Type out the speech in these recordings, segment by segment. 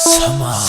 ሰማይ።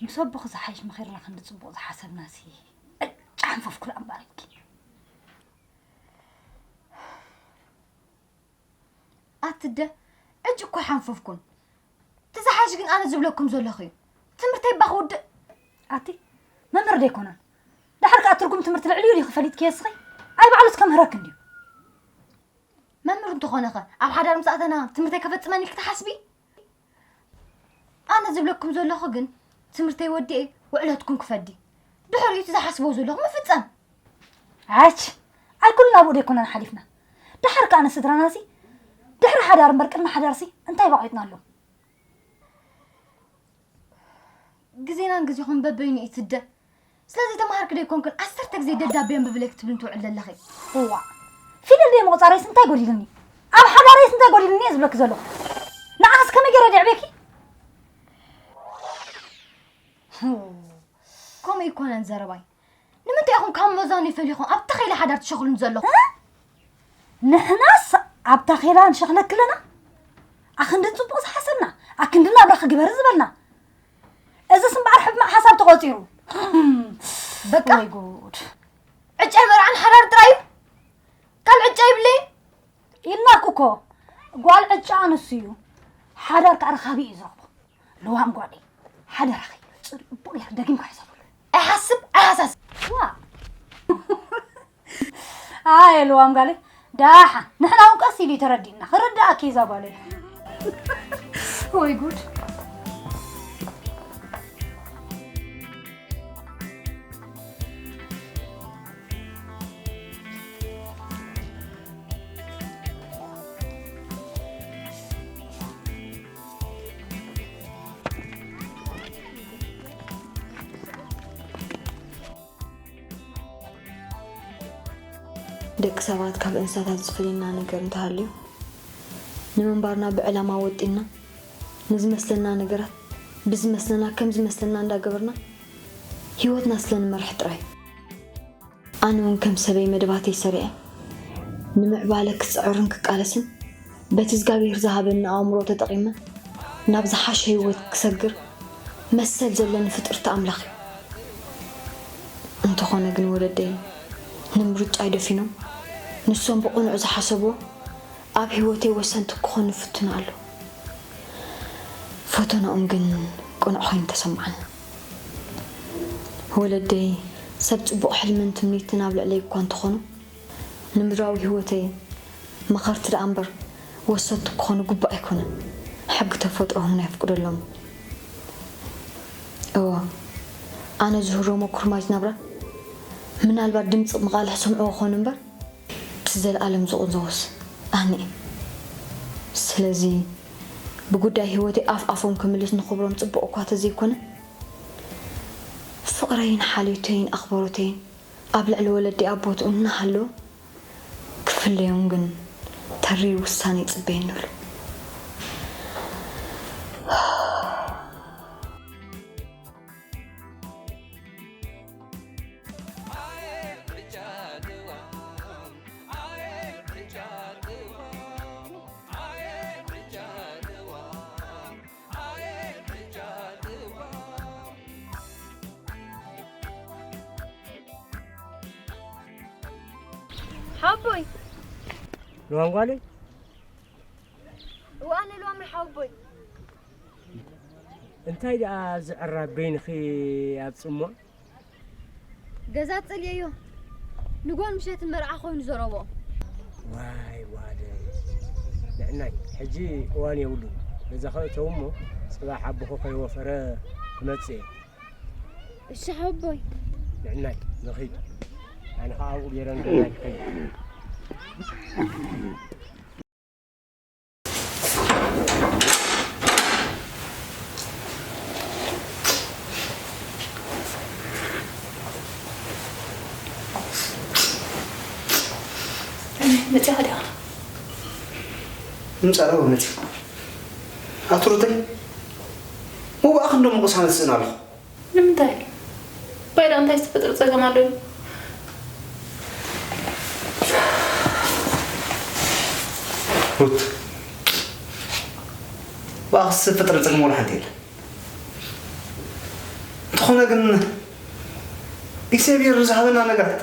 ምስ ኣቦኺ ዝሓይሽ ምኺርና ክንዲ ጽቡቕ ዝሓሰብናሲ ዕጫ ሓንፈፍኩላ እምበኣር ኢልኪ። ኣትደ ዕጭ እኮ ሓንፈፍኩን። እቲ ዝሓይሽ ግን ኣነ ዝብለኩም ዘለኹ እዩ። ትምህርተይ እባ ክውድእ። ኣቲ መምህር ዶ ኣይኮነን? ደሓር ከኣ ትርጉም ትምህርቲ ልዕሊኡ ዲኺ ፈሊጥክዮ እስኺ? ኣይ ባዕሉስ ከምህረኪ እንድዩ። መምህር እንተኾነ ኸ ኣብ ሓዳር ምስ ኣተና ትምህርተይ ከፈጽመኒ ኢልኪ ትሓስቢ? ኣነ ዝብለኩም ዘለኹ ግን ትምህርተይ ወዲኤ ውዕለትኩም ክፈዲ። ድሕሪኡ እቲ ዝሓስቦ ዘለኹ ምፍጸም። ኣች ኣይ ኩልና ኣብኡ ዶ ኣይኮነን ሓሊፍና? ደሓር ከኣ ንስድራናሲ ድሕሪ ሓዳር እምበር ቅድሚ ሓዳርሲ እንታይ ባቒጥናሎም? ግዜናን ግዜኹም በበይኑ እዩ ትደ። ስለዚ ተማሃርኪ ዶ ኣይኮንክን ዓሰርተ ግዜ ደብዳቤ ኣንብብለይ ክትብልኒ ትውዕል ዘለኺ? እዋ ፊደል ደይ ምቑጻረይስ እንታይ ጎዲሉኒ? ኣብ ሓዳረይስ እንታይ ጎዲሉኒ እየ ዝብለኪ ዘለኹ። ንዓስ ከመይ ገይረ ደዕቤኪ? ከምኡ ኣይኮነን ዘረባይ። ንምንታይ ኢኹም ካብ መዛኑ ፈሊኹም ኣብ ተኸይለ ሓዳር ትሸኽሉኒ ዘለኹም? እ? ንሕናስ ኣብ ታኼላ ንሸኽለኪ ኣለና? ኣክንዲ ጽቡቕ ዝሓሰብና፣ ኣክንዲ ናብራ ክግበር ዝበልና። እዝስ እምበኣር ሕማቕ ሓሳብ ተቖጺሩ። በቃ። ወይ ጉድ። ዕጫይ መርዓን ሓዳር ጥራይ እዩ? ካልእ ዕጫ ይብለይን? ኢልናኩ እኮ። ጓል ዕጫ ንሱ እዩ። ሓዳር ከኣ ረኻቢ እዩ ዝረኽቦ። ልዋም ጓለይ፣ ሓደራኺ፣ ጽቡቕ ጌርኪ ደጊምኪ ሕሰብሉ። ኣይሓስብ፣ ኣይሓሳስብ። ዋ። ኣየ ልዋም ጓለይ፣ ደሓን፣ ንሕና እውን ቀስ ኢሉ እዩ ተረዲእና። ክርድኣኪ እዩ እዛ ጓለይ። ወይ ጉድ። ደቂ ሰባት ካብ እንስሳታት ዝፈልየና ነገር እንተሃልዩ፣ ንምንባርና ብዕላማ ወጢንና፣ ንዝመስለና ነገራት ብዝመስለና፣ ከም ዝመስለና እንዳገበርና ህይወትና ስለ ንመርሕ ጥራይ እዩ። ኣነ እውን ከም ሰበይ መደባተይ ሰሪዐ፣ ንምዕባለ ክጽዕርን ክቃለስን፣ በቲ እግዚኣብሔር ዝሃበኒ ኣእምሮ ተጠቒመ፣ ናብ ዝሓሸ ህይወት ክሰግር መሰል ዘለኒ ፍጥርቲ ኣምላኽ እዩ። እንተኾነ ግን ወለደይ ንምርጫይ ደፊኖም፣ ንሶም ብቕኑዕ ዝሓሰብዎ ኣብ ህይወተይ ወሰንቲ ክኾኑ ይፍትኑ ኣለዉ። ፈተናኦም ግን ቅኑዕ ኮይኑ ተሰምዓኒ። ወለደይ ሰብ ጽቡቕ ሕልምን ትምኒትን ኣብ ልዕለይ እኳ እንተኾኑ፣ ንምድራዊ ህይወተይን መኸርቲ ደኣ እምበር ወሰድቲ ክኾኑ ግቡእ ኣይኮነን። ሕጊ ተፈጥሮ እውን ኣየፍቅደሎም። እወ፣ ኣነ ዝህረሞ ኩርማጅ ናብራ ምናልባት ድምፂ መቓልሕ ሰምዕዎ ክኾኑ እምበር፣ እቲ ዘለኣለም ዝቕንዘዎስ ኣነ እየ። ስለዚ ብጉዳይ ህይወተይ ኣፍ ኣፎም ክምልስ ንኽብሮም ፅቡቕ እኳ ተዘይኮነ፣ ፍቕረይን ሓልዮተይን ኣኽብሮተይን ኣብ ልዕሊ ወለዲ ኣቦትኡ እናሃለወ ክፍለዮም ግን ተሪር ውሳነ ይፅበየኒ ኣሎ። ሓቦይ። ልዋም ጓለይ። እዋን ልዋም ሓቦይ። እንታይ ደኣ ዝዕራብ በይንኺ ኣብ ጽሞ? ገዛ ጸልየዮ። ንጎን ምሸትን መርዓ ኮይኑ ዘረቦ። ዋይ ጓለይ። ንዕናይ ሕጂ እዋን የብሉ። ገዛ ከእተው እሞ ጽባሕ ኣቦኹ ከይወፈረ ክመጽእ እየ። እሺ ሓቦይ። ንዕናይ ንኺድ። ኣነ ኸዓ ኣብኡ ገይረ ንዕናይ ክኸይድ። መፂኻ ዲኻ? ምምፃእ ዶ መፂ? ኣትሩተይ፣ ምባእኽ እንዶ ምቕሳነት ስእን ኣለኹ። ንምንታይ? ባይዳ እንታይ ዝተፈጥረ ፀገም ኣሎ? ሩት፣ ብኣኽ ዝተፈጥረ ፀገም ወላ ሓንቲ የለን። እንተኾነ ግን እግዚኣብሔር ዝሃበና ነገራት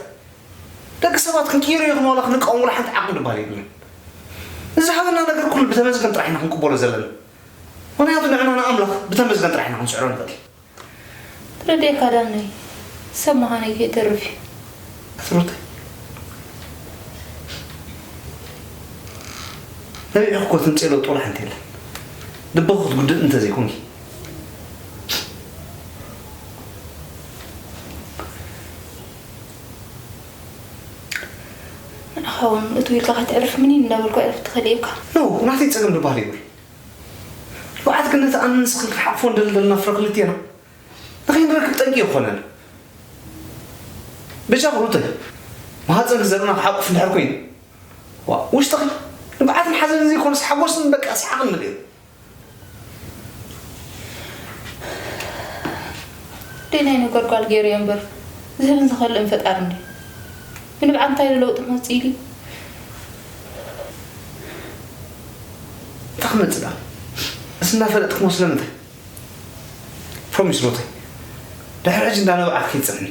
ደቂ ሰባት ክንቅይሮ ይኹን ዋላ ክንቃወም ዋላ ሓንቲ ዓቕሚ ዝበሃል የብልናን። ንዝሃበና ነገር ኩሉ ብተመስገን ጥራሕ ኢና ክንቅበሎ ዘለና። ምኽንያቱ ንዕና ንኣምላኽ ብተመስገን ጥራሕ ኢና ክንስዕሮ ንኽእል። ትረድኤካ ዳነይ፣ ሰብ ምዃነይ ከይተርፍ እዩ። ኣቲ ሩተይ፣ ነቢዕኺ እኮ ትምፅኢ ለውጢ ዋላ ሓንቲ የለን። ልብኺ ክትጉድእ እንተዘይኮንኪ። ንዓኻ እውን እትው ኢልካ ከይተዕርፍ ምኒን እንዳበልኩ ኣዕርፍ ትኽእል እየ እኳ። ኖ፣ ናተይ ፀገም ዝበሃል የብሉን። ንብዓት ግን ነቲ ኣነን ንስኽን ክንሓቑፎ እንደሊ ዘለና ፍረ ክልቴና ንኸይንረክብ ጠንቂ ይኾነና። በጃኺ ሩተይ፣ ማህፀንኪ ዘርእና ክሓቁፍ እንድሕር ኮይኑ፣ ዋ፣ ውሽጥኺ ንብዓትን ሓዘንን ዘይኮነስ ሓጎስን በቃ ሰሓቕን ምልእዮ። ደይናይ ነጎድጓድ ገይሩ እየ እምበር፣ ዝህብን ዝኸልእን ፈጣሪ እንድዩ። ብንብዓት እንታይ ኢሉ ለውጢ ክመፅእ ኢሉ እዩ? እንታይ ክመፅእ ደኣ? እስ እናፈለጥክሞ ስለምንታይ? ፕሮሚስ ሩተይ፣ ድሕሪ ሕጂ እንዳነብዓት ከይትፀንሕኒ።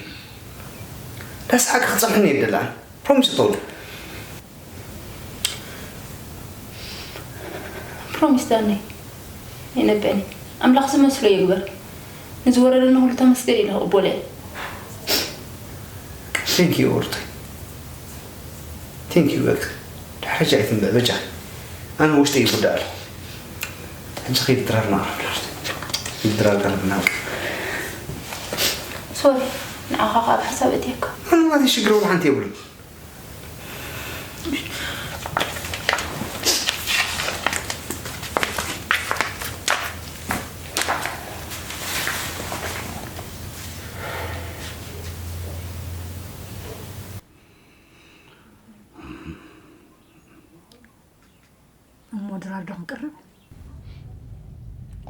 እንዳሰሓቂ ክትፀንሕኒ እየ ደለኣን። ፕሮሚስ እተውሉ። ፕሮሚስ ዳነይ፣ ኣይነብዕን እየ። ኣምላኽ ዝመስሎ ይግበር። ንዝወረደኒ ኩሉ ተመስገን ኢለ ክቕበሎ እየ። ቴንክ ዩ ሩተይ። ቴንክ ዩ በቃ። ድሕሪ ሕጂ ኣይትንብዕ በጃ። ኣነ ውሽጠይ ይጉዳእ ኣለኹ። ሕጂ ከይዲ ድራር ንኣረፍ ዳርት። ከይዲ ድራር ቀረብ እናበል። ሶሪ፣ ንዓኻ ከዓ ኣብ ሓሳብ እትየካ። ኣነ ናተይ ሽግር ወላ ሓንቲ የብሉን። እሞ ድራር ዶ ክንቅርብ?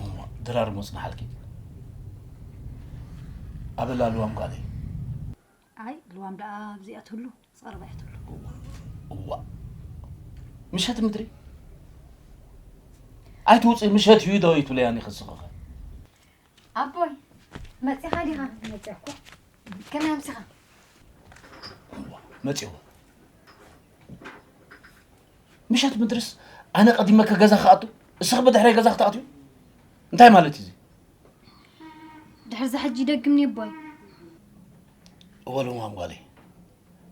እሞ ድራር እሞ ጽንሓልኪ። ኣበላ ልዋም ጓለይ። ኣይ ልዋም ደኣ ኣብዚኣ ትህሉ፣ ዝቐረባ እያ ትህሉ። እዋ። ምሸት ምድሪ። ኣይትውጽእ ምሸት እዩ ዶ ይትብለያኒ ክስኸኸ። ኣቦይ፣ መጺኻ ዲኻ? መጺኣ እኮ። ከመይ ኣምሲኻ? መጺኡ። ምሸት ምድርስ ኣነ ቀዲመ ገዛ ክኣቱ፣ እስኺ ብድሕረይ ገዛ ክትኣትዩ? እንታይ ማለት እዩ እዚ? ድሕርዚ ሕጂ ይደግም ኔቦይ። እወ ልዋም ጓለይ፣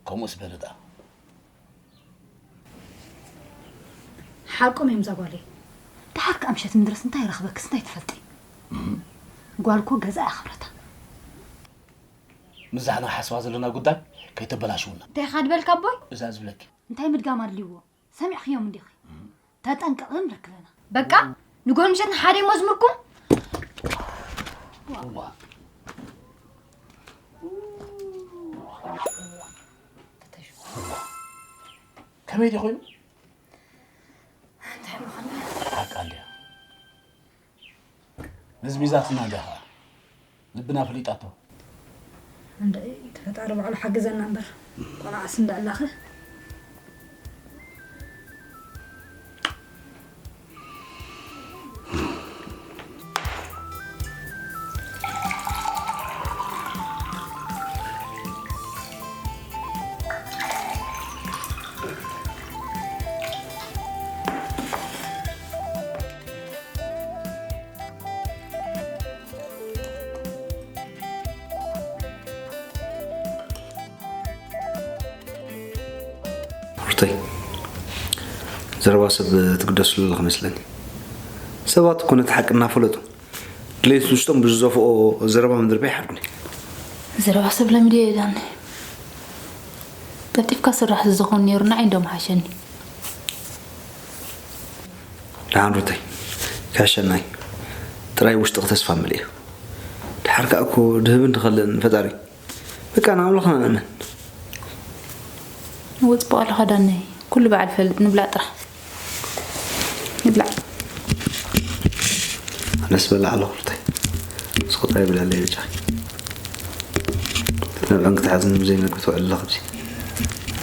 ከምኡስ በሊ ደኣ። ሓቆም እዮም እዛ ጓለይ። ደሓር ከኣ ምሸት ምድረስ እንታይ ይረኽበክስ እንታይ ትፈልጢ? ጓል እኮ ገዛ እያ ክብረታ። ምዛሕና ሓስባ ዘለና ጉዳይ ከይተበላሽውና እንታይ ኢኻ ድበልካ ኣቦይ? እዛ ዝብለኪ እንታይ ምድጋም ኣድልይዎ? ሰሚዕኽዮም እንዲኺ? ተጠንቀቒ ንረክበና። በቃ ንጎል ምሸት ንሓደ መዝሙርኩም እዋ ከመይ ዲ ኮይኑ ሓቃ እንድያ መዝሚዛትና እንድያ ከዓ ልብና ፈሊጣቶ እንደ እቲ ፈጣሪ ባዕሉ ሓግዘና እምበር ቆልዓስ እንዳ ኣላኸ ሩተይ ዘረባ ሰብ ትግደስሉ ኣለኺ መስለኒ። ሰባት እኮ ነቲ ሓቂ እናፈለጡ ድሌት ውሽጦም ብዝዘፍኦ ዘረባ ምድርባይ ይሓድጉኒ። ዘረባ ሰብ ለሚደ እየ ዳኒ። ቀልጢፍካ ስራሕ ዝኸውን ነይሩ ንዓይ እንዶ ምሓሸኒ። ደሓን ሩተይ ክሕሸና እዩ። ጥራይ ውሽጥኺ ተስፋ ምልእዮ። ደሓር ከኣ እኮ ድህብን ድኸልእን ፈጣሪ እዩ። በቃ ንኣምላኽና ንእመን። እወ ጽቡቕ ኣለኻ ዳነይ፣ ኩሉ በዓል ይፈልጥ፣ ንብላዕ ጥራሕ። ንብላዕ። ኣነስ በላዕ ኣለኹ ሩታይ። ንስኺ ጥራይ ብልዕለይ በጃኺ። ነብዕን ክትሓዝኒ ብዘይ መግቢ ትውዕሊ ኣለኺ ብዚ።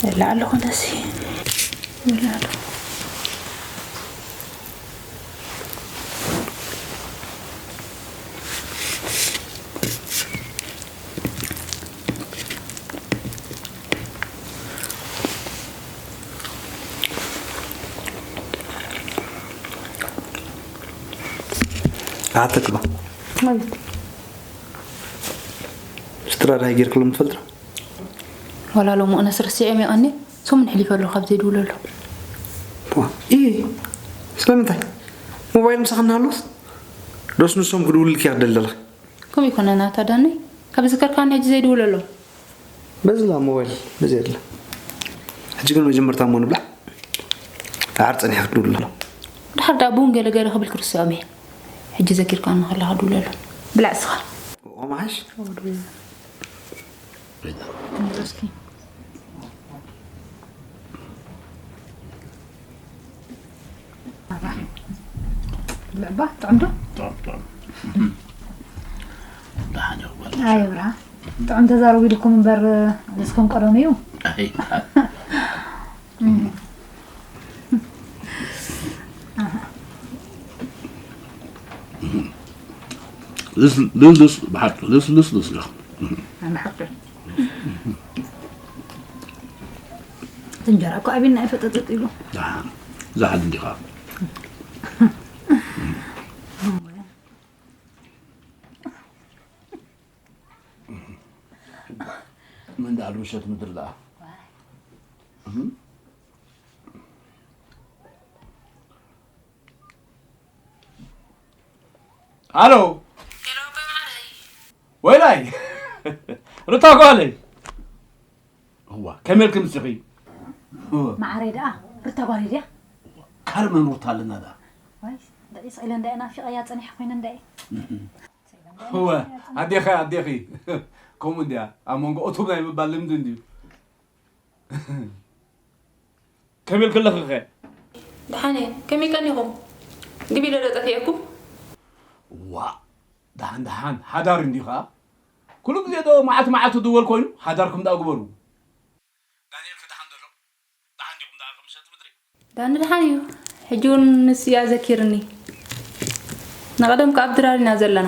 በላዕ ኣለኹ ኣነስ። በላዕ ኣለኹ። ኣተክባ ማለት ስድራ ዳይ ጌርክሎም ትፈልጥ ዶ? ዋላ ሎምኡ ነስርሲዐ ሚቐኒ ሰሙን ሕሊፈ ኣሎ ካብ ዘይድውለሉ። ዋ፣ ኢሂ፣ ስለምንታይ? ሞባይል ምሳኻ እናሃለወስ? ዶስ ንሶም ክድውልልኪ እያ ክደሊ ዘለኺ? ከምኡ ኣይኮነን ኣታ ዳነይ፣ ካብ ዝከርካኒ ሕጂ ዘይድውለሎም። በዚ ላ ሞባይል በዚ የለ። ሕጂ ግን መጀመርታ እሞ ንብላዕ። ደሓር ጸኒሐ ክድውለሎም። ደሓር ደኣ ብውን ገለ ገለ ክብል ክርስዖም እየ። ሕጂ ዘኪርካኒ ከለኻ ድውለሎም። ብላዕ እስኻ። ኦማሽ? ብልዕባ ጥዑም ዶ? ጥዑም ጥዑም። ደሓን እያ ጓል። ኣይ ብራ ጥዑም ተዛረቡ ኢልኩም እምበር ኣነስኩም ቀደሙ እዩ። ኣይ ልስልስ ብሓቂ ልስልስ ልስልስ ኢኻ። ኣነ ሓቂ እቲ እንጀራ እኮ ኣቢልና እዩ ፈጠጥጥ ኢሉ። ደሓን ዛሓል እንዲኻ። ምን ዳኣ ምሸት ምድሪ ዳኣ። ሃሎ ወይላይ ሩታ ጓለይ እዋ ከመይ ኢልኪ ምሲኺ ማዓረይ ደኣ ሩታ ጓለይ ድያ ካርመን ሩታ ኣለና ደኣ ዋይ ደቂስ ኢለ እንዳ ናፊቐያ ጸኒሐ ኮይነ እንዳ እወ ኣዴኺ ኣዴኺ ከምኡ እንድያ ኣብ መንጎ እቱብ ናይ ምባል ልምዲ እንድዩ ከመይ ኢልኪ ኣለኺ ከ? ደሓን እየ። ከመይ ቀኒኹም? ግቢ ኢለ ዶ ጠፊኤኩም? ዋእ ደሓን ደሓን ሓዳር እንድዩ ኸኣ። ኩሉ ግዜ ዶ መዓልቲ መዓልቲ ድወል ኮይኑ? ሓዳርኩም ደኣ ግበሩ። ዳንኤል ከ ደሓን ዶ ኣሎ? ደሓን ዲኹም ደኣ ከም ምሸት ምድሪ? ዳኒ ደሓን እዩ። ሕጂ እውን ንሱ እዩ ኣዘኪርኒ። ንቐደም ከኣ ኣብ ድራር ኢና ዘለና።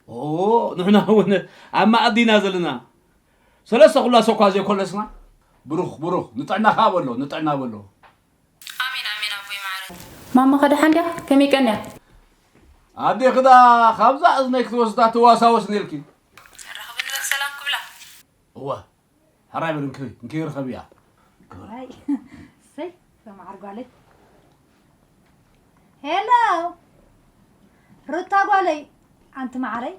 ኦ ንሕና እውን ኣብ መኣዲ ኢና ዘለና። ሰለስተ ኩላሶ እኳ ዘይኮለስና ብሩኽ ብሩኽ ንጥዕናኻ በሎ ንጥዕና በሎ። ኣሜን ኣሜን ኣቦይ ማዓረይ። ማማ ከ ደሓን ድያ? ከመይ ቀንያ? ኣዴኺ ደኣ ካብዛ እዝነይ ክትወስዳ ትዋሳወስ ነይርኪ። ንራኸብ ንበል ሰላም ክብላ። እወ ሕራይ በል እንክሪ እንክሪ ርኸብያ። ኣይ እሰይ ተማዓር ጓለይ። ሄሎ ሩታ ጓለይ፣ ኣንቲ ማዓረይ፣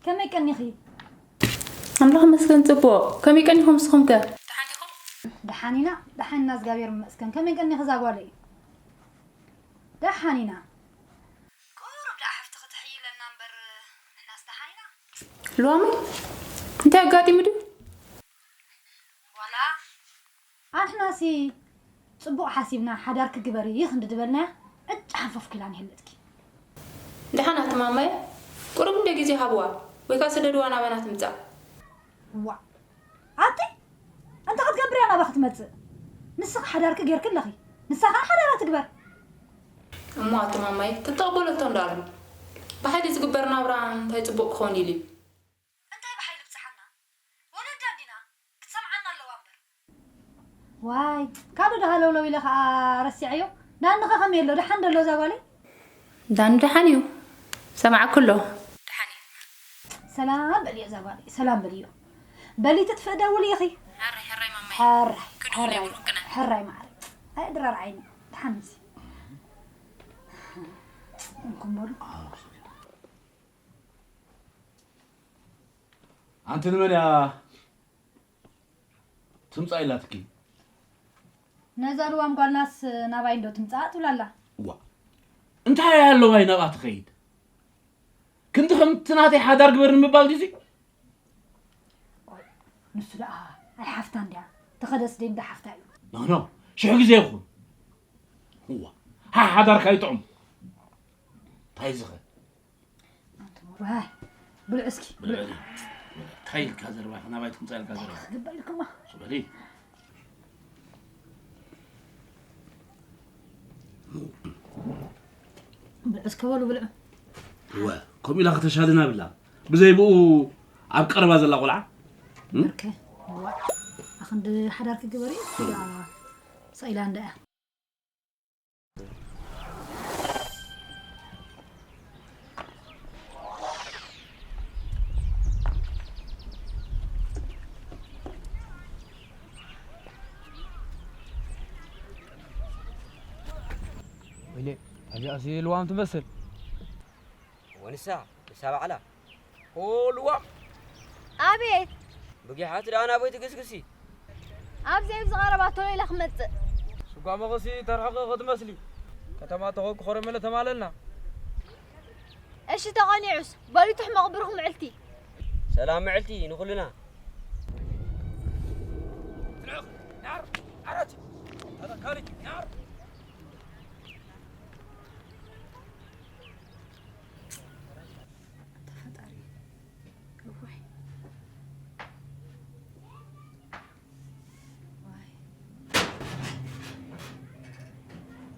ከመይ ቀኒኺ? ኣምላኽ ይመስገን ጽቡቕ። ከመይ ቀኒኹም ንስኹም ከ? ደሓን ዲኹም? ደሓን ኢና፣ ደሓን ኢና፣ እግዚኣብሔር ይመስገን። ከመይ ቀኒኺ እዛ ጓለይ? ደሓን ኢና። ቁሩብ ደኣ ሓፍትኺ ትሕይለና እምበር፣ ንሕናስ ደሓን ኢና። ሉዋመይ፣ እንታይ ኣጋጢሙ ድዩ? ዋላ ኣንሕናሲ ጽቡቕ ሓሲብና ሓዳርኪ ግበሪ ክንዲ ድበልናያ፣ ዕጭ ሓንፈፍ ኪላ ንህለትኪ። ደሓን ኣቲ ማማየ፣ ቁሩብ እንደ ግዜ ሃብዋ፣ ወይ ከኣ ስደድዋ ናባና ትምጻእ። ዋእ! ኣቲ፣ እንታይ ክትገብር እያ ናባኺ ትመጽእ? ንስኺ ሓዳርኪ ጌርኪ ኣለኺ፣ ንሳ ከኣ ሓዳራ ትግበር። እሞ ኣቲ ማማየ፣ ትተቐበሎ እቶ እንዳኣሉ፣ ብሓይሊ ዝግበር ናብራ እንታይ ጽቡቕ ክኸውን ኢሉ እዩ። እንታይ ብሓይሊ ብጽሓና? ወለዳ እንዲና፣ ክትሰምዓና ኣለዋ እምበር። ዋይ፣ ካብ ዶ ሃለውለው ኢለ ኸኣ ረሲዐዮ? ዳንኸ ከመይ ኣሎ? ደሓን ዶ ኣሎ እዛ ጓለይ? ዳን ደሓን እዩ። ሰማዕኩ ኣሎ። ደሓን እዩ። ሰላም በልዮ እዛ ጓለይ፣ ሰላም በልዮ። በሊ ትጥፍእ ደውል ኢኺ። ሕራይ፣ ሕራይ ማማይ። ሕራይ፣ ክድውል ሕራይ፣ የብሉ ቅነ። ሕራይ ማዕረ። ኣይ ድራር ዓይኒ፣ ደሓን እዚ። እንኩም በሉ። ኣንቲ ንመን እያ ትምጻእ ኢላትኪ? ነዛ ልዋም ጓልናስ ናባይ እንዶ ትምጻእ ትብላ ኣላ። ዋ፣ እንታይ እያ ኣለዋይ ናብኣ ትኸይድ? ክንዲ ከምቲ ናተይ ሓዳር ግበር ንምባል ድዩሲ? ንሱ ደኣ ኣይ ሓፍታ እንድያ፣ ተኸደስ ደይ እንዳ ሓፍታ እዩ። ኖ፣ ኖ፣ ሽሕ ግዜ ይኹን። ዋ፣ ሓ-፣ ሓዳርካ ይጥዑም። እንታይ ዝኸ? ኣንቱም ዋይ፣ ብልዑ እስኪ፣ ብልዑ። ብልዑ። እንታይ ኢልካ ዘረባ? ናባይ ትምጻእ ኢልካ ዘረባ? ክግበል ኢልኩማ። ሱበሊ። ብልዑ እስከ በሉ፣ ብልዑ። እወ፣ ከምኡ ኢላ ከተሻድና ብላ። ብዘይ ብኡ ኣብ ቀረባ ዘላ ቆልዓ። እም? ኦኬ። እዋ፣ ኣኽንዲ ሓዳርኪ ግበሪ፣ እዋ። ስኢላ እንዳ እያ። ወይኔ፣ እዚኣሲ ልዋም ትመስል። ወንሳ፣ ንሳ ባዕላ። ኦ፣ ልዋም። ኣቤት። ብጊሓት ደኣ ናበይ ትግስግሲ? ኣብዚ፣ ኣብዚ ቀረባ ቶሎ ኢለ ክመጽእ። ስጓመኺሲ ተርሕቒ ክትመስሊ። ከተማ ተኾንኩ ኸረሜለ ተማለልና። እሺ፣ ተቐኒዑስ፣ በሉ ይትሕመቑ ብሩኽ ምዕልቲ። ሰላም ምዕልቲ ንኹልና። ትንዕቕ፣ ናር፣ ዓራት፣ ተተካሊ፣ ናር። ኣታ ፈጣሪ፣ እዋይ። ዋይ።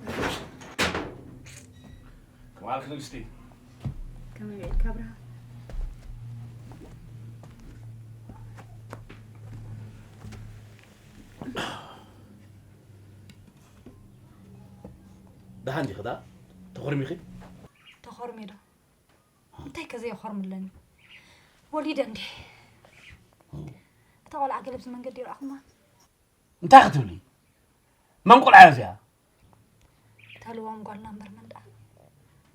ከመይ ዋልክ ንግስቲ? ከመይ ውዒልካ ኣብርሃ? ደሓን ዲኺ? ዳ ተኾርሚኺ? ተኾርሜ ዶ? እንታይ ከ ዘየኾርምለኒ? ወሊደ እንዴ? እታ ቆልዓ ገለ ብዚ መንገዲ ይረኣኹማ? እንታይ ክትብሊ? መን ቆልዓ እያ እዚኣ? እታ ልዋም ጓልና እምበር መን ደኣ?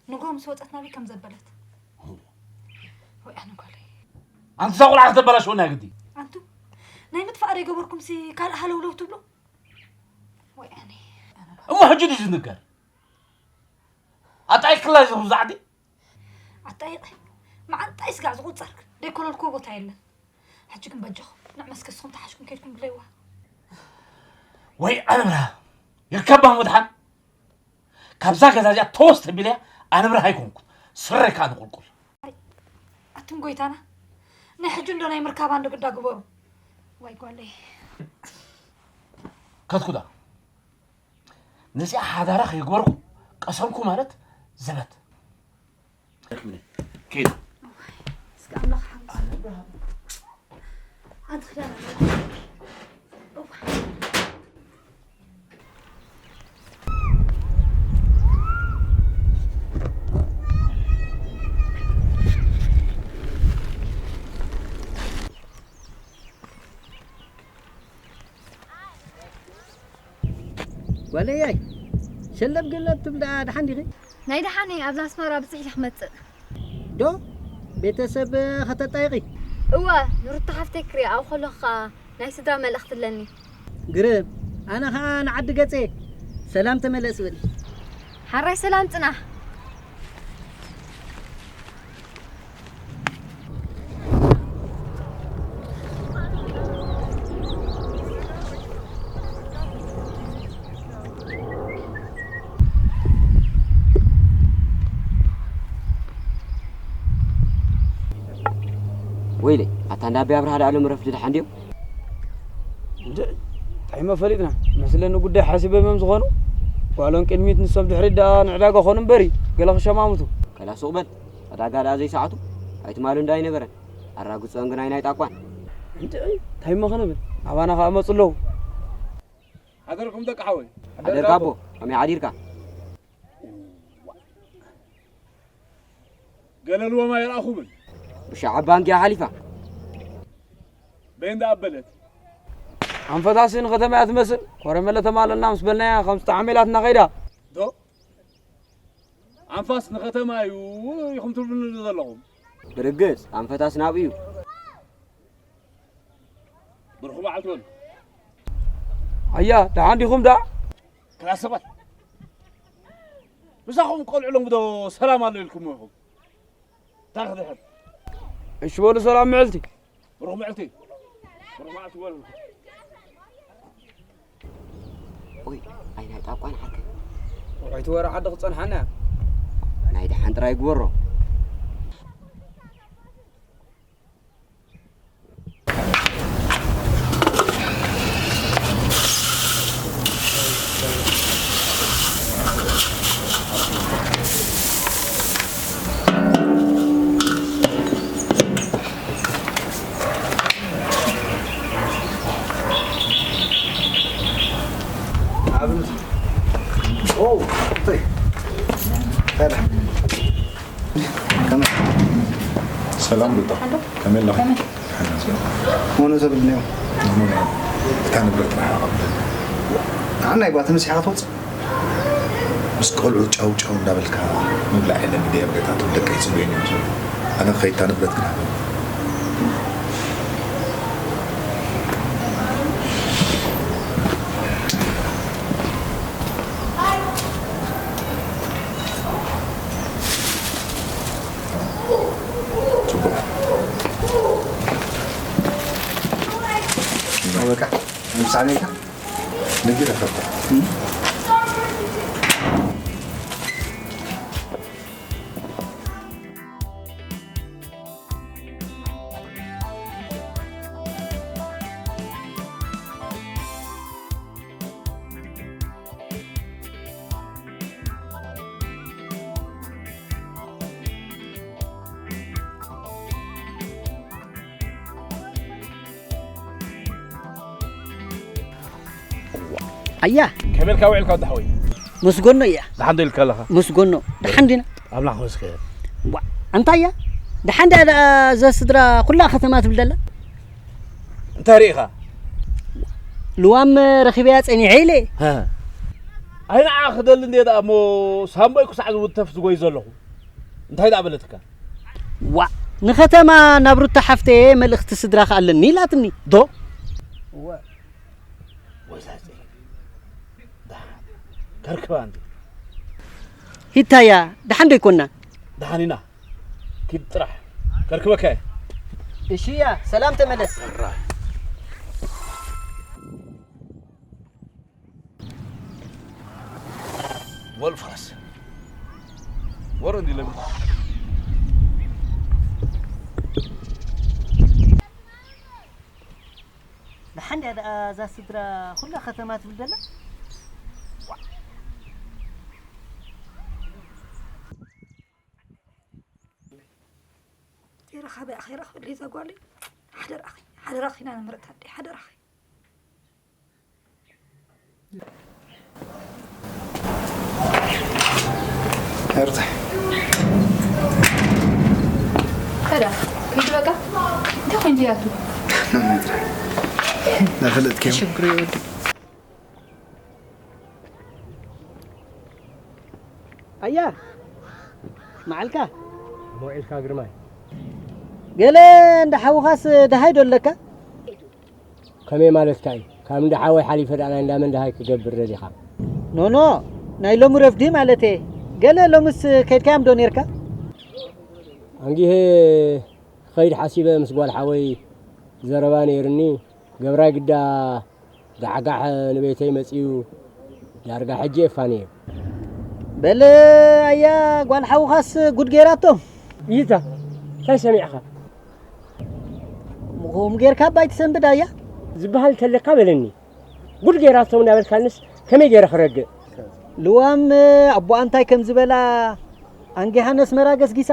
ንግሆ ምስ ወጸት ናበይ ከም ዘበለት። ወይ ኣነ ጓለይ። ኣንቲ እዛ ቆልዓ ከተበላሽወና ግዲ። ኣንቱ ናይ ምጥፋእ ዶ ይገበርኩምሲ ካልእ ሃለውለው ትብሉ? ወይ ኣነ፣ ኣነ ጓለይ። እሞ ሕጂ ድዩ ዝንገር? ኣጣይክላ እዚ ዛዕዲ? ኣጣይቐ መዓንጣይ ስጋዕ ዝቑጸር ደይኮለልክዎ ቦታ የለን። ሕጂ ግን በጃኹም ንዕ መስከ ንስኹም ተሓሽኩም ከይድኩም ብለይዋ። ወይ ኣነ ብርሃ ይርከባ ምድሓን። ካብዛ ገዛ እዚኣ ተወስ ተቢለያ ኣነ ብርሃ ኣይኮንኩን። ስረይ ከኣ ንቁልቁል። ኣቱም ጎይታና፣ ናይ ሕጂ እንዶ ናይ ምርካባ እንዶ ግዳ ግበሩ። ዋይ ጓለይ። ከትኩዳ። ነዚኣ ሓዳራ ከይግበርኩ ቀሰምኩ ማለት ዘበት። ከይድ። እስከ ኣምላኽ ሓግዝ። ሓንቲ ክዳን ኣለዋ። ጓለያይ፣ ሸለብ ገለብ ትብል ደኣ ደሓን ዲኺ? ናይ ደሓነይ ኣብ ኣስመራ ብጽሕ ኢለ ክመጽእ። ዶ ቤተሰብ ከተጣይቒ? እወ፣ ንሩታ ሓፍተይ ክሪኣ ኣብኡ ከለኹ ኸኣ ናይ ስድራ መልእኽቲ ኣለኒ። ግርም፣ ኣነ ኸኣ ንዓዲ ገጸ ሰላም ተመለስ በሊ። ሓራይ ሰላም ጽናሕ። ወይለይ ኣታ እንዳ ኣቢ ኣብርሃ ደኣ ሎም ረፍዲ ደሓን ድዮም? እንድዒ እንታይ መፈሊጥና መስለኒ ጉዳይ ሓሲቦም እዮም ዝኾኑ። ዋሎም ቅድሚት ንሶም ድሕሪት ደኣ ንዕዳጋ ኾኑ እምበሪ ገለ ክሸማምቱ። ከላ ሱቕ በል ዕዳጋ ደኣ ዘይሰዓቱ ኣይትማሉ እንዳ ኣይነበረን። ኣራግጾም ግናይ ናይ ጣቋን። እንድዒ እንታይ እሞ ክንብል ኣባና ኸኣ መጹ ኣለዉ። ሓደርኩም ደቂ ሓወይ። ሓደርካ ኣቦ ከመይ ሓዲርካ? ገለልዎም ኣይረኣኹምን። ብሻዕ ባንክ እያ ሓሊፋ። በይን ደኣ ኣበለት። ኣንፈታሲ ንኸተማ እያ ትመስል። ኮረመለ ተማለልና ምስ በልናያ ከም ዝተዓመ ኢላትና ኸይዳ። ዶ ኣንፋስ ንኸተማ እዩ ኢኹም ትብሉኒ ዘለኹም። ብርግጽ ኣንፈታስ ናብኡ እዩ። ብርኹ በዓል ትበሉ። ኣያ ደሓን ዲኹም ደኣ? ክላስ ሰባት ምሳኹም ቆልዑ ሎምዶ ሰላም ኣሎ ኢልኩም ኢኹም። እንታይ ክድሕር? እሺ በሉ ሰላም ምዕልቲ። ብሩኽ ምዕልቲ። ብሩኽ መዓልቲ ይግበረልኩም። ኦይ ኣይ ናይ ጣቋን ዓርከይ። ውዑይቲ ወረ ዓዲ ክጸንሓና እያ። ናይ ደሓን ጥራይ ግበሮ። ሰላም ሩታ፣ ከመይ ኣለኺ? ሞኖ ተብል ነይሩ። ሞኖ፣ እታ ንብረት ርሓቕ ኣብለኒ። ንዓናይ ጓ ተመሲሓ ክትወጽእ? ምስ ቆልዑ ጫው ጫው እንዳበልካ ምብላዕ የለን። ደይ ኣብደታቶም ደቀይ ጽበዩኒ እዮም ዝብሉ። ኣነ ክኸይድ እታ ንብረት ግን ሃበኒ። ጽቡቕ። በቃ ምሳሌ ነጊረ ፈታ። ኣያ ከመይ ኢልካ ውዒልካ ወዲ ሓወይ? ምስ ጎኖ እያ ደሓን ዶ ኢልካ ኣለኻ? ምስ ጎኖ ደሓን ዲና ኣምላኽ መስገን ዋ እንታይ እያ ደሓን ዲያ ደኣ እዛ ስድራ ኩላ ከተማ ትብል ደላ እንታይ ርኢኻ? ልዋም ረኺበያ ጸኒሐ ኢለ ኣይ ንዓ ክደሊ እንደ ደኣ እሞ ሳምቦይ ክሳዕ ዝውተፍ ዝጎይ ዘለኹ እንታይ ደኣ በለትካ? ዋ ንኸተማ ናብ ሩታ ሓፍተየ መልእኽቲ ስድራኻ ኣለኒ ኢላትኒ ዶ ወዛዘ ደሓን ከርክባ እንዲ ሂታያ ደሓን ዶ ይኮና ደሓን ኢና ኪድ ጥራሕ ከርክበካ እየ እሺ እያ ሰላም ተመለስ ወልፋስ ወረ እንዲ ለሚ ደሓን ድያ ደኣ እዛ ስድራ ኩላ ከተማ ትብል ዘላ ቴራ ካበይ ኣኺ ረኽበለይ እዛ ጓለይ ሓደራኺ ሓደራኺ ኢና ንምረታ ኣደይ ሓደራኺ ርታ ከዳ ከይዱ በቃ እንታይ ኮይኑ ያቱ ናፈለጥክዮም ሽግሩ ይወዱ። ኣያ መዓልካ? ሞዒልካ ግርማይ። ገለ እንዳ ሓውኻስ ደሃይ ዶ ኣለካ? ከመይ ማለትካ እዩ? ካብ እንዳ ሓወይ ሓሊፈ ደኣ ናይ እንዳ መን ደሃይ ክገብር ደሊኻ? ኖኖ፣ ናይ ሎሚ ረፍዲ ማለተየ። ገለ ሎምስ ከይድካዮም ዶ ኔርካ? ኣንጊሄ ክኸይድ ሓሲበ ምስ ጓል ሓወይ ዘረባ ነይርኒ። ገብራይ ግዳ ጋሕጋሕ ንቤተይ መጺኡ ዳርጋ ሕጂ የፋንየ። በል ኣያ ጓል ሓውኻስ ጉድ ገይራቶም። ይታ እንታይ ሰሚዕኻ? ከምኡ ጌርካ እባ ኣይትሰንብድ ኣያ። ዝበሃል እንተለካ በለኒ። ጉድ ገይራቶም እናበልካንስ ከመይ ገይረ ክረግእ? ልዋም ኣቦኣ እንታይ ከም ዝበላ ኣንጊሃ ነስመራ ገስጊሳ።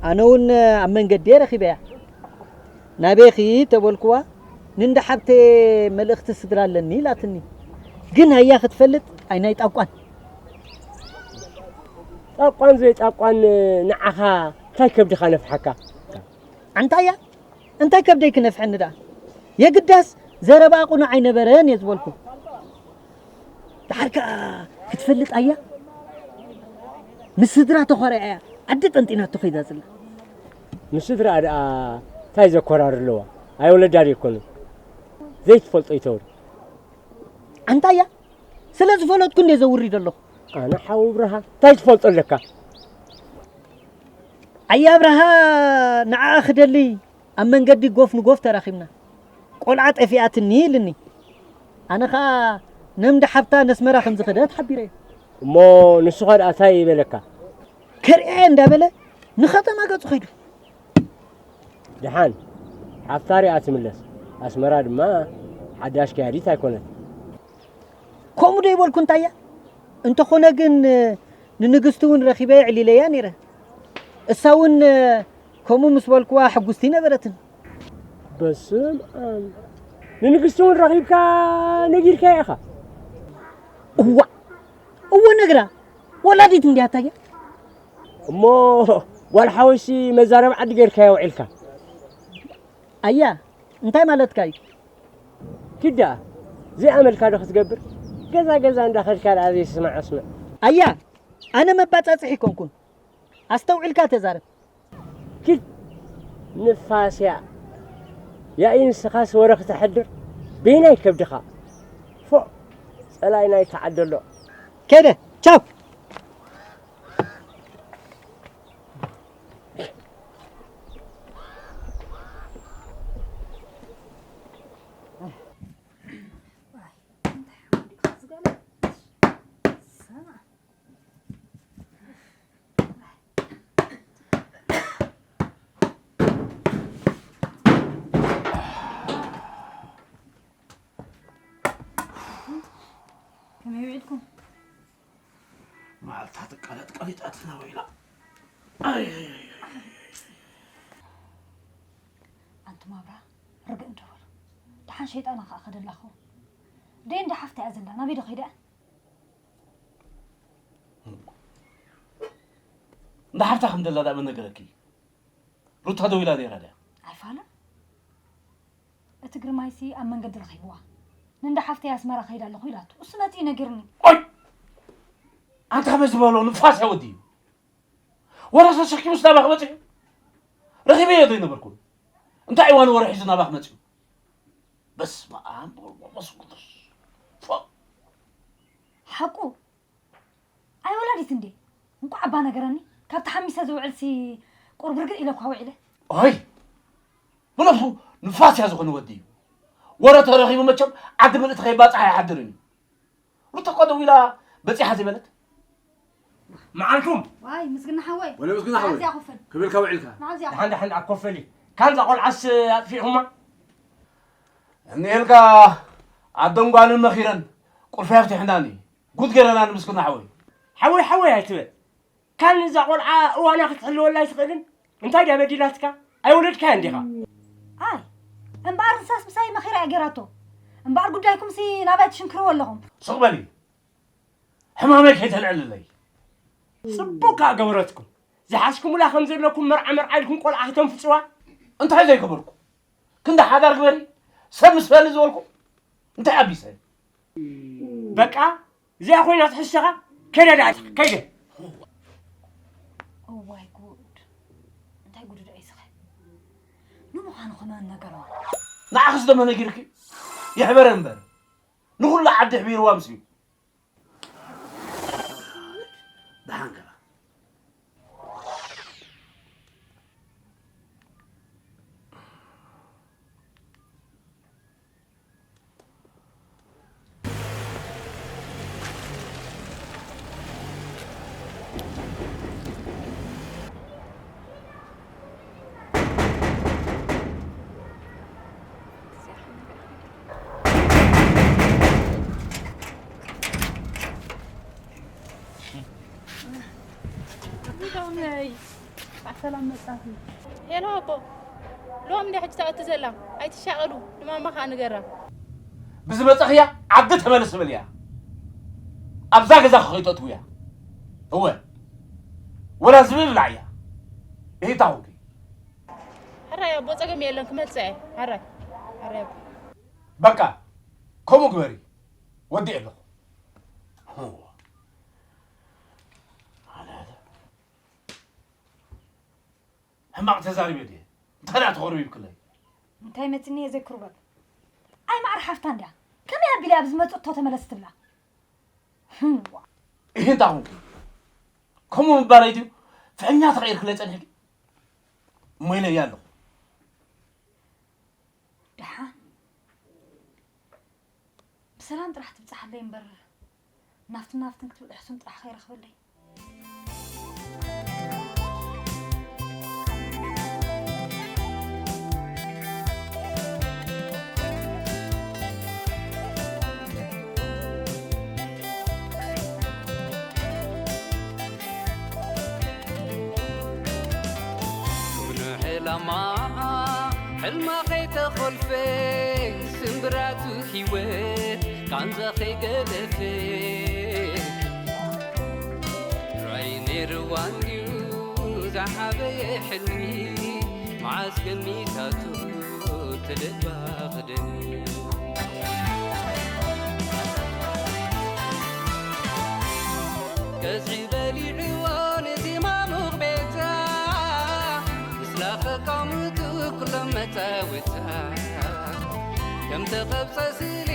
ኣነ እውን ኣብ መንገዲ እየ ረኺበያ። ናበይ ኺድ ተበልኩዋ፣ ንእንዳ ሓብተየ መልእኽቲ ስድራ ኣለኒ ኢላትኒ። ግን ኣያ ክትፈልጥ ኣይናይ ጣቋን። ጣቋን ዘይጣቋን ንዓኻ እንታይ ከብድኻ ነፍሓካ? ኣንታያ እንታይ ከብደይ ክነፍሐኒ ደኣ? የግዳስ ዘረባ ቁኑዕ ኣይነበረን እየ ዝበልኩ። ደሓር ከኣ ክትፈልጥ ኣያ ምስ ስድራ ተኾሪዓ እያ ዓዲ ጠንጢናቶ ከይዳ ዘላ። ምስ ስድራ ደኣ እንታይ ዘኮራር ኣለዋ? ኣይ ወለዳ ደይኮኑ ዘይትፈልጦ ይተውሪ። ኣንታያ ስለ ዝፈለጥኩ እንደ ዘውሪ ዘለኹ። ኣነ ሓው ብርሃ እንታይ ትፈልጦ ኣለካ? ኣያ ብርሃ ንዓኣ ክደሊ ኣብ መንገዲ ጎፍ ንጎፍ ተራኺብና። ቆልዓ ጠፊኣትኒ ኢልኒ። ኣነ ኸኣ ነምዳ ሓብታ ነስመራ ከም ዝኸደት ሓቢረዮ። እሞ ንሱ ኸ ደኣ እንታይ ይበለካ? ከርእያ እንዳበለ ንኸተማ ገጹ ኸይዱ። ደሓን ሓፍታ ሪኣ ትምለስ። ኣስመራ ድማ ሓዳሽ ከያዲት ኣይኮነት። ከምኡ ዶ ይበልኩ እንታያ? እንተኾነ ግን ንንግስቲ እውን ረኺበ የዕሊለያ ነይረ። እሳ እውን ከምኡ ምስ በልኩዋ ሕጉስቲ ነበረትን። በስም ኣም ንንግስቲ እውን ረኺብካ ነጊርካያ ኢኻ? እዋ እወ ነግራ ወላዲት እንዲያ ታየ። እሞ ጓል ሓወይሲ መዛረብ ዓዲ ጌርካያ ውዒልካ? ኣያ እንታይ ማለትካ እዩ? ኪዳ ዘይኣመልካ ዶ ክትገብር? ገዛ ገዛ እንዳኸድካ ደኣ ዘይስማዕ ኣስምዕ። ኣያ ኣነ መባጻጽሒ ኣይኮንኩን። ኣስተውዒልካ ተዛረብ። ኪድ ንፋስያ ያኢ ንስኻስ ወረ ክተሕድር በይናይ ከብድኻ። ፎእ ጸላኢና ይተዓደሎ። ከይደ ቻው። ከመይ ውዒልኩም? መዓልታ ትቃለጥ ቀሊጣትና ወይላ። ኣይ፣ ኣይ፣ ኣይ፣ ኣይ። ኣንቱም ኣብራ ርግእ እንዶ በሉ። ደሓን ሸይጣና ከኣ ከደላኹ። ደይ እንዳ ሓፍታ እያ ዘላ፣ ናበይ ዶ ከይዳ? እንዳ ሓፍታ ከም ዘላ ደኣ መን ነገረኪ? ሩታ ደዊላ ነይራ ድያ? ኣይፋልን። እቲ ግርማይሲ ኣብ መንገዲ ረኺብዋ። ንእንዳ ሓፍተይ ኣስመራ ከይዳ ኣለኹ ኢላቶ። እሱ መጺኡ ነጊሩኒ። ኦይ! ኣንታ ከመይ ዝበሎ ንፋስ እያ ወዲ እዩ። ወረ ተሰኪሙስ ናባኺ መጺኡ? ረኺበዮ ዶ ኣይነበርኩን? እንታይ እዋን ወረ ሒዙ ናባኺ መጺኡ? በስመ ኣብ ወወልድ ወመንፈስ ቅዱስ። ፎእ! ሓቁ። ኣይ ወላዲት እንዴ? እንቋዕ ኣባ ነገረኒ። ካብ ተሓሚሰ ዝውዕልሲ ቁርብርግእ ኢለ እኳ ውዒለ። ኦይ! ብነብሱ ንፋስ እያ ዝኾነ ወዲ እዩ። ወረ ተረኺቡ መቸም ዓዲ ምልእቲ ከይባጽሕ ኣይሓድርን እዩ። ሩታ እኮ ደዊላ በጺሓ ዘይበለት። መዓልኩም። ዋይ፣ ምስግና ሓወይ። ወለ ምስግና ሓወይ። ናብዚኣ ኮፈል። ክብልካ ውዒልካ። ናብዚኣ ኮፈል። ደሓን ደሓን ኣኮፈሊ። ካንዛ ቆልዓስ ኣጥፊእኹማ? እኒኤልካ ኣደን ጓልን መኺረን ቁልፊ ኣፍቲሕናኒ። ጉድ ገይረናኒ ምስግና ሓወይ። ሓወይ ሓወይ ኣይትበል። ካን እዛ ቆልዓ እዋና ክትሕልወላ ኣይትኽእልን? እንታይ ድያ በዲላትካ? ኣይወለድካያን ዲኻ? ኣይ፣ እምበኣር ንሳስ ምሳይ መኺራ እያ ገይራቶ። እምበኣር ጉዳይኩምሲ ናባይ ትሽንክርዎ ኣለኹም። ስቕ በሊ። ሕማመይ ከይተልዕልለይ። ጽቡቕ ከኣ ገበረትኩም። ዝሓዝኩምላ ከም ዘለኩም መርዓ መርዓ ኢልኩም ቆልዓ ከተንፍጽዋ? እንታይ ዘይገበርኩ? ክንዲ ሓዳር ግበሪ፣ ሰብ ምስ በሊ ዝበልኩ? እንታይ ኣቢሰ? በቃ፣ እዚኣ ኮይና ትሕሸኻ? ከይደ ደኣ፣ ከይደ። እዋይ ጉድ! እንታይ ጉድ ደኣ ይስኸ? ንምዃኑ ከማን ነገርዋ? ንዓኽስ ደሞ ነጊርኪ? ይሕበረ እምበር። ንኹሉ ዓዲ ኣሕቢርዋ ምስዩ። ደሓን ከኣ። ሰላም መጻኺ። ሄሎ ኣቦ፣ ሎም እንድያ ሕጂ ትኣቱ ዘላ? ኣይትሻቐሉ፣ ንማማ ኸኣ ንገራ። ብዝመጻኽያ ዓዲ ተመለስ በልያ። ኣብዛ ገዛ ከይተእትውያ። እወ፣ ወላ ዝብኢ ብላዕያ። እሂታ ኹንኪ። ሕራይ ኣቦ፣ ጸገም የለን፣ ክመጽእ እየ። ሕራይ፣ ሕራይ ኣቦ። በቃ፣ ከምኡ ግበሪ። ወዲእ ኣለኹ። ሕማቕ ተዛሪበ ድየ? እንታይ ደኣ ተኾርቢብክለይ? እንታይ መጺኒ እየ ዘይክርበብ? ኣይ ማዕረ ሓፍታ እንድያ። ከመይ ኣቢለ ኣብ ዝመጽእ እቶ ተመለስ ትብላ? ህዋ። ይህንታ ኹንኪ። ከምኡ ምባለይ ድዩ? ፍሕኛ ተቐይርክለይ ጸኒሕኪ? እሞ ኢለያ ኣለኹ። ደሓን ብሰላም ጥራሕ ትብጽሓለይ እምበር፣ ናፍትን ናፍትን ክትብል ሕሱም ጥራሕ ከይረኽበለይ። ጽኑዕ ዕላማ፣ ሕልማ ከይተኾልፈ፣ ስምብራቱ ህይወት ቃንዛ ከይገደፈ። ጥራይ ነይርዋ እንድዩ ዝዓበየ ሕልሚ፣ መዓስ ገሚታቱ ትልባ ክደሚ። ቀዝሒ በሊዕዎ ነቲ ማሙቕ ቤታ፣ ምስላ ከቃምቱ ኩሎም መጻወታ። ከም ተቐብጸ ስሊ